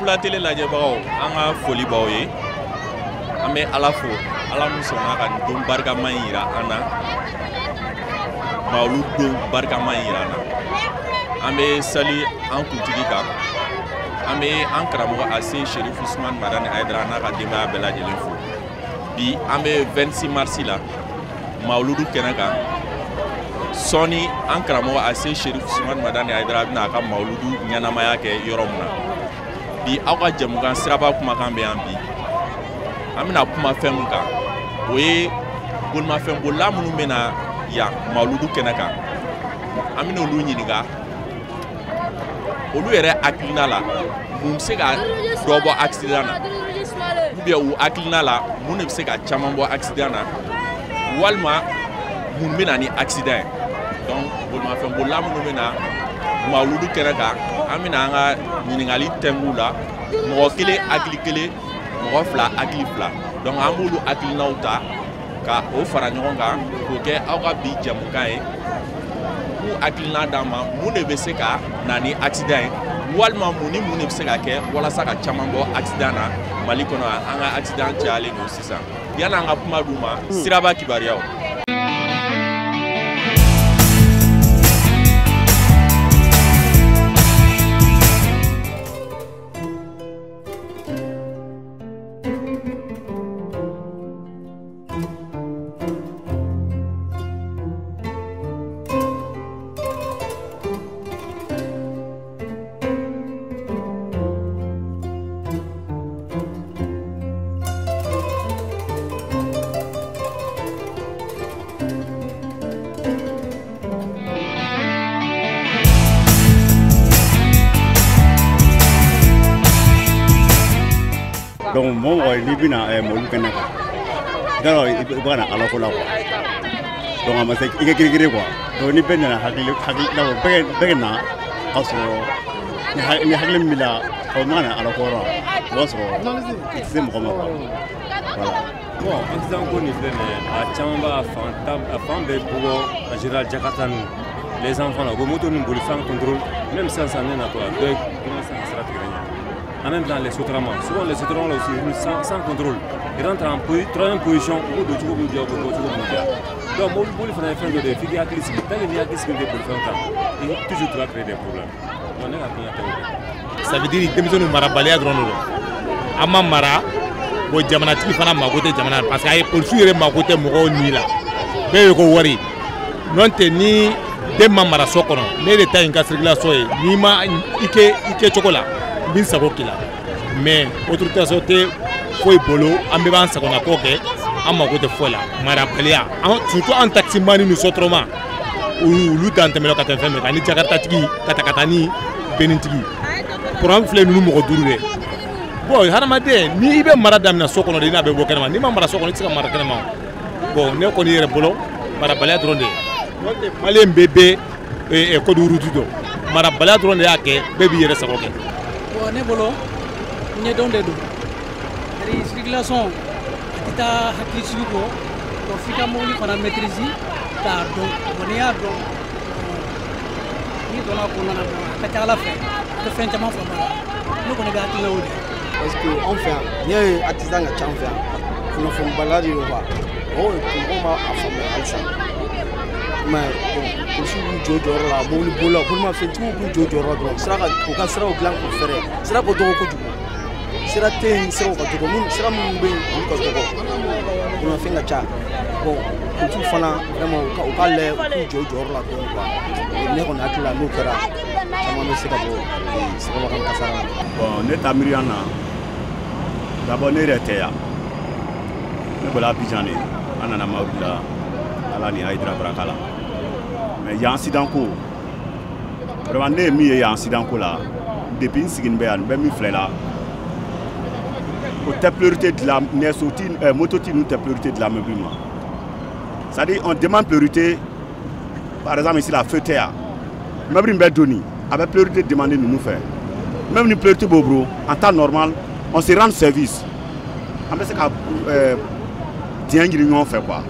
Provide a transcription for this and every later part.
Fula télé lajɛbagaw, an ka foli b'aw ye. An bɛ Ala fo, Ala min sɔnna ka nin don barikama in yira an na, Mawulu don barikama in yira an na. An bɛ sali an kuntigi kan, an bɛ an karamɔgɔ Ase Cherif Ousmane Madani Haidara n'a ka denbaya bɛɛ lajɛlen fo. Bi an bɛ 26 mars la Mawuludu kɛnɛ kan. Sɔɔni an karamɔgɔ Ase Cherif Ousmane Madani Haidara bɛna a ka Mawuludu ɲɛnamaya kɛ yɔrɔ min na. Bi aw ka jɛmukan siraba kumakan bɛ yan bi. An bɛna kuma fɛn min kan, o ye bolimafɛnbolila minnu bɛ na yan Mawuludu kɛnɛ kan. An bɛna olu ɲininka, olu yɛrɛ hakilina la mun bɛ se ka dɔ bɔ accident na, ou bien u hakilina la mun de bɛ se ka caman bɔ accident na, walima mun bɛ na ni accident ye. Donc bolimafɛnbolila minnu bɛ na Mawuludu kɛnɛ kan, an bɛna an ka ɲininkali tɛngu la, mɔgɔ kelen hakili kelen, mɔgɔ fila hakili fila. Donc an b'olu hakilinaw ta ka o fara ɲɔgɔn kan k'o kɛ aw ka bi jɛmukan ye. K'u hakilina d'an ma, mun de bɛ se ka na ni accident ye, walima mun ni mun de bɛ se ka kɛ walasa ka caman bɔ accident na Mali kɔnɔ. An ka accident cayalen don sisan. Yanni an ka kuma d'u ma, siraba kibaruyaw. Donc mɔgɔ n'i bɛna mɔbili kɛnɛ kan, i t'a dɔn i bɛ ka na Ala ko la quoi. Donc a ma se i ka girin quoi. Donc ni bɛɛ nana hakili bɛɛ bɛ na k'a sɔrɔ ni hakili min b'i la, o ma na Ala ko yɔrɔ, o b'a sɔrɔ i tɛ se mɔgɔ ma quoi. Voilà. Bon, accident ko nin filɛ nin ye, a caman b'a fan a fan bɛɛ bugɔ en général Jakarta ninnu. Les enfants là, u bɛ moto ninnu boli sans contrôle, même sisan ne natɔ la, dɔ ye commencé ka sira tigɛ ɲɛ. En même temps, les sotramas. Souvent, les sotramas aussi roulent sans contrôle. Ils rentrent en troisième position, au bout de Donc, mobili fana ye fɛn dɔ de ye, f'i k'i hakili sigi. Tant que n'i hakili sigi tɛ bolifɛn kan, toujours tu vas créer des problèmes. Donc, ne ka hakilina tɛ o ye. Ça veut dire denmisɛnninw marabaliya dɔrɔn de don. An ma mara, bon jamanatigi fana mako tɛ jamana la, parce que a ye polisiw yɛrɛ mako tɛ mɔgɔw ni la. Bɛɛ ye ko wari. N'o tɛ ni den ma mara so kɔnɔ, ne de ta ye n ka circulation ye, n'i ma i kɛ i kɛcogo la, n bɛ n sago k'i la. Mais autorisation tɛ foyi bolo, an bɛɛ b'an sagona ko kɛ, an mako tɛ foyi la. Marabaliya, surtout an taximani ni sotrama, olu dan tɛmɛna ka tɛmɛ fɛn bɛɛ kan, ani jakartatigi, katakatani, benintigi. Kuran filɛ ninnu mɔgɔ duuru de. Bon hadamaden, ni i bɛ mara daminɛ so kɔnɔ de, i n'a bɛ bɔ kɛnɛma. N'i ma mara so kɔnɔ, i tɛ se ka mara kɛnɛma. Bon ne kɔni yɛrɛ bolo, marabaliya dɔrɔn de ye. N'o tɛ maliyɛn bɛɛ bɛ code route dɔn. Marabaliya dɔrɔn de y'a kɛ, bɛɛ b'i yɛrɛ sago kɛ. Bon ne bolo ɲɛdɔn de don. C'est-à-dire circulation a tɛ taa hakilisigi kɔ, bon f'i ka mobili fana maîtrise k'a dɔn. Bon n'i y'a dɔn, n'i donna a kɔnɔna na, a ka ca Ala fɛ i bɛ fɛn caman faamu a la. Ne kɔni bɛ hakilina o de ye. Parce que anw fɛ yan, n'i y'a ye accident ka ca anw fɛ yan, kunnafonibaliya de don quoi. Mɔgɔw ma a faamuya halisa. I m'a ye, bon polisiw b'u jɔ jɔyɔrɔ la, mobili bolilaw, bolimafɛntigiw b'u jɔ jɔyɔrɔ la dɔrɔn, sira ka u ka siraw dilan k'u fɛrɛ, sira ka dɔgɔ kojugu. Sira tɛ yen, siraw ka dɔgɔ, minnu sira minnu bɛ yen olu ka dɔgɔ, bolimafɛn ka ca. Bon polisiw fana vraiment u k'a lajɛ u k'u jɔ jɔyɔrɔ la dɔɔni quoi. Ne kɔni hakili la n'o kɛra, caman bɛ se ka bɔ sirabakan kasara la. Bon ne ta miiriya na, d'abord ne yɛrɛ tɛ yan, ne bɔra Abidjan de, an nana Mawuludu la, Ala ni Hayidara baraka la. Mais yan accident ko, vraiment ne ye min ye yan accident ko la, depuis n sigilen bɛ yan, n bɛ min filɛ la, o tɛ priorité dilan, nɛgɛsotigi mototigi ninnu tɛ priorité dilan mobili ma. C'est-à-dire on demande priorité, par exemple ici la feu tɛ yan, mobili min bɛ doni, a bɛ priorité demander ninnu fɛ. Même ni priorité b'o bolo, en temps normal, on se rend service. An bɛ se ka diɲɛ ɲini ɲɔgɔn fɛ quoi.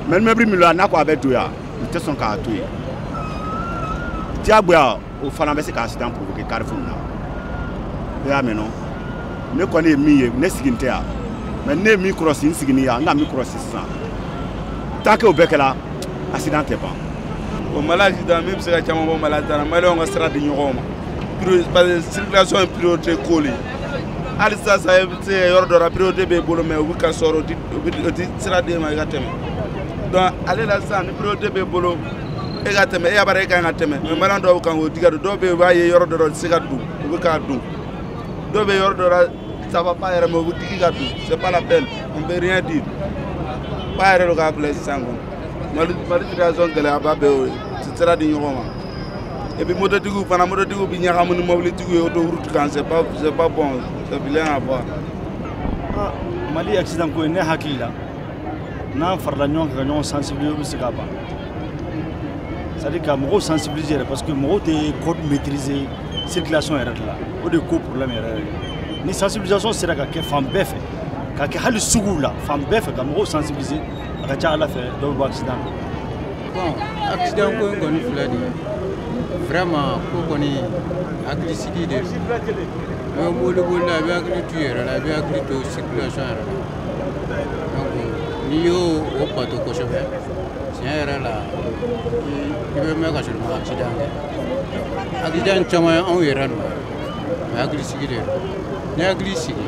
Mais ni mobili min la n'a ko a bɛ don yan, u tɛ sɔn k'a to yen. Diyagoya o fana bɛ se ka accident provoquer carrefour na. I y'a mɛn nɔ ne kɔni ye min ye ne sigin tɛ yan mais ne ye min kɔlɔsi n sigin yan n ka min kɔlɔsi sisan tant que o bɛɛ kɛra accident tɛ ban. Bon Mali accident min bɛ se ka caman bɔ Mali accident na Maliyɛnw ka sira di ɲɔgɔn ma parce que circulation ye priorité ko de ye hali sisan sisan e bɛ se yɔrɔ dɔ la priorité b'e bolo mais u bɛ ka sɔrɔ o ti sira d'e ma i ka tɛmɛ donc ale la sisan ni priorité b'e bolo e ka tɛmɛ e y'a dɔn e ka kan ka tɛmɛ mais Maliyɛn dɔw kan k'o diga don dɔw bɛ yen u b'a ye yɔrɔ dɔ la u tɛ se ka don u bɛ k'a don dɔw bɛ yɔrɔ dɔ la ça va pas yɛrɛ mais u bɛ digi ka don c'est pas la peine on peut rien dire ba yɛrɛ don k'a bila sisan kɔni Mali circulation gɛlɛyaba bɛɛ y'o ye sira di ɲɔgɔn ma et puis mototigiw fana mototigiw bɛ ɲagamu ni mobilitigiw ye autoroute kan c'est pas bon c'est vilain à voir. Mali accident ko ye ne hakili la n'an farala ɲɔgɔn kan ka ɲɔgɔn sensibiliser o bɛ se ka ban c'est à dire ka mɔgɔw sensibiliser yɛrɛ parce que mɔgɔw tɛ code maîtriser circulation yɛrɛ de la o de ye ko problème yɛrɛ ye ni sensibilisation sera ka kɛ fan bɛɛ fɛ ka kɛ hali suguw la fan bɛɛ fɛ ka mɔgɔw sensibiliser a ka ca Ala fɛ dɔ bɛ bɔ accident na. Bon accident ko in kɔni filɛ nin ye vraiment ko kɔni hakilisigi de don i bɛ mobili bolila i bɛ hakili to i yɛrɛ la i bɛ hakili to circulation yɛrɛ la donc n'i y'o o bato kosɛbɛ tiɲɛ yɛrɛ la i bɛ mɛn ka sɔrɔ i ma accident kɛ accident caman ye anw yɛrɛ nɔ ye mais hakilisigi de don n'i hakili sigi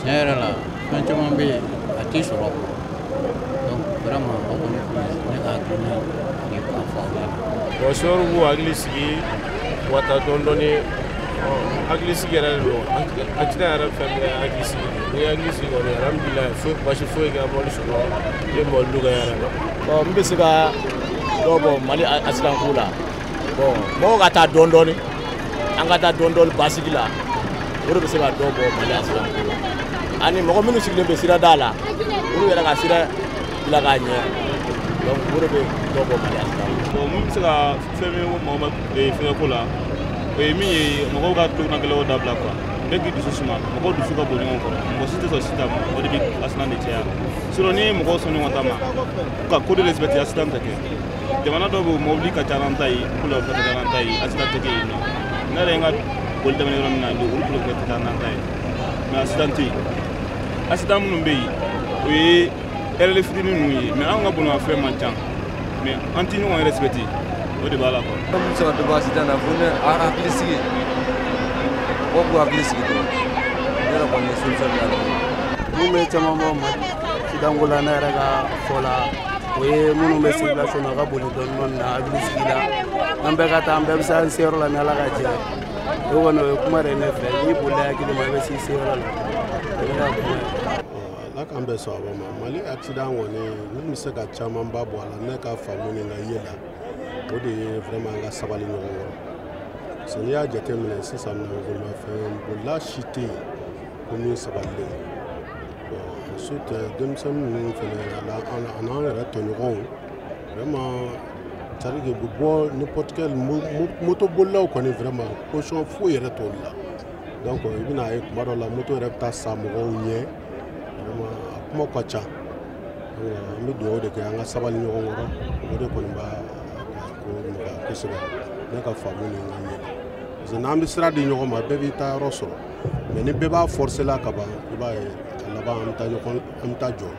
tiɲɛ yɛrɛ la fɛn caman bɛ yen a t'i sɔrɔ donc vraiment o kɔni tun ye ne ka hakilina ye k'a fɔ aw ɲɛna. Bon sɔrɔ b'u hakili sigi u ka taa dɔɔni dɔɔni hakili sigi yɛrɛ de don accident yɛrɛ fɛn bɛɛ ye hakili sigi n'i ye hakili sigi kɔni alhamdulilayi foyi basi foyi kɛ mɔbili sɔrɔ i ye mɔbili kɛ yɛrɛ la. Bon n bɛ se ka dɔ bɔ Mali accident ko la bon mɔgɔw ka taa dɔɔni dɔɔni an ka taa dɔɔni dɔɔni basigi la o de bɛ se ka dɔ bɔ Mali accident ko la ani mɔgɔ minnu sigilen bɛ sirada la olu yɛrɛ ka sira bila k'a ɲɛ donc o de bɛ dɔ bɔ Mali accident ko la. Bon mun bɛ se ka fɛn min mɔgɔ ma fɛngɛ ko la o ye min ye mɔgɔw ka tulonnankɛlaw dabila quoi bɛɛ k'i dusu suma mɔgɔw dusu ka bon ɲɔgɔn kɔrɔ mɔgɔ si tɛ sɔn si ta ma o de bɛ accident de caya sinon ni mɔgɔw sɔn ɲɔgɔn ta ma ka code respecter accident tɛ kɛ jamana dɔw bɛ yen mobili ka ca n'an ta ye bolifɛn ka ca n'an ta ye accident tɛ kɛ yen nɔ ne yɛrɛ ye n ka boli daminɛ yɔrɔ min na olu bolifɛn tɛ taa n'an ta ye mais accident tɛ yen accident minnu bɛ yen o ye erreur fitinin ninnu ye mais anw ka bolimafɛn man ca mais an tɛ ɲɔgɔn respecter o de b'a la quoi. An bɛ se ka dɔ bɔ accident na fo ne hakili sigi mɔgɔw k'u hakili sigi dɔrɔn ne yɛrɛ kɔni ye solution min ye. Mun bɛ caman bɔ Mali accident ko la ne yɛrɛ ka fɔ la o ye minnu bɛ circulation na ka boli dɔɔni dɔɔni na hakili sigi la an bɛɛ ka taa an bɛɛ bɛ se an seyɔrɔ la ni Ala ka jɛ o kɔni o ye kuma de ye ne fɛ n'i bolila hakili ma i bɛ s'i seyɔrɔ la o ye ne ka kuma ye. Ala k'an bɛn sababa ma Mali accident kɔni min bɛ se ka camanba bɔ a la ne ka faamu ni n ka ye la o de ye vraiment an ka sabali ɲɔgɔn kɔrɔ parce que n'i y'a jateminɛ sisan nɔ bolimafɛn bolila si tɛ yen ko min sabalilen bon ensuite denmisɛnnin ninnu fɛnɛ a n'an yɛrɛ tɔɲɔgɔnw vraiment c'est à dire que u bɛ bɔ n'importe quel moto bolilaw kɔni vraiment caution foyi yɛrɛ t'olu la donc i bɛna ye tuma dɔ la moto yɛrɛ bɛ taa sa mɔgɔw ɲɛ vraiment a kuma ka ca donc an bɛ dugawu de kɛ an ka sabali ɲɔgɔn kɔrɔ o de kɔni b'a ko nɔgɔya kosɛbɛ ne ka faamu ni n ka ɲɛ parce que n'an bɛ sira di ɲɔgɔn ma bɛɛ b'i ta yɔrɔ sɔrɔ mais ni bɛɛ b'a forcer la ka ban i b'a ye a laban an bɛ taa ɲɔgɔn an bɛ taa jɔ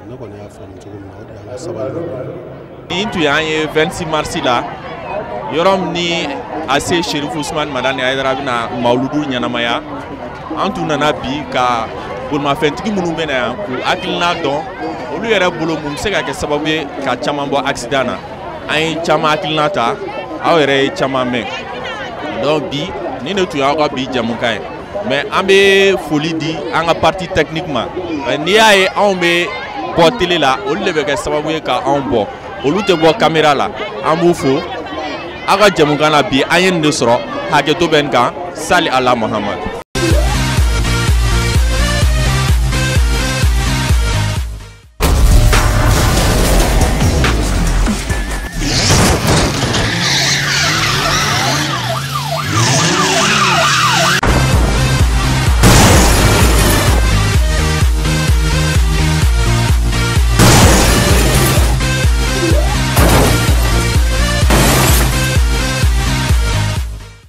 ne kɔni y'a faamu cogo min na o de y'an ka sabali ɲɔgɔn kɔrɔ. Nin tun y'an ye 26 mars la yɔrɔ min ni a se Chérif Ousmane Madani Haïdara bɛna mawuludu ɲɛnamaya an tun nana bi ka bolimafɛntigi minnu bɛ na yan k'u hakilina dɔn olu yɛrɛ bolo mun bɛ se ka kɛ sababu ye ka caman bɔ accident na an ye caman hakilina ta aw yɛrɛ ye caman mɛn donc bi nin de tun y'aw ka bi jamukan ye mais an bɛ foli di an ka partie technique ma n'i y'a ye anw bɛ bɔ télé la olu de bɛ kɛ sababu ye ka anw bɔ olu tɛ bɔ caméra la an b'u fo aw ka jamukan na bi an ye nin de sɔrɔ hakɛto bɛ nin kan sali ala Muhamad.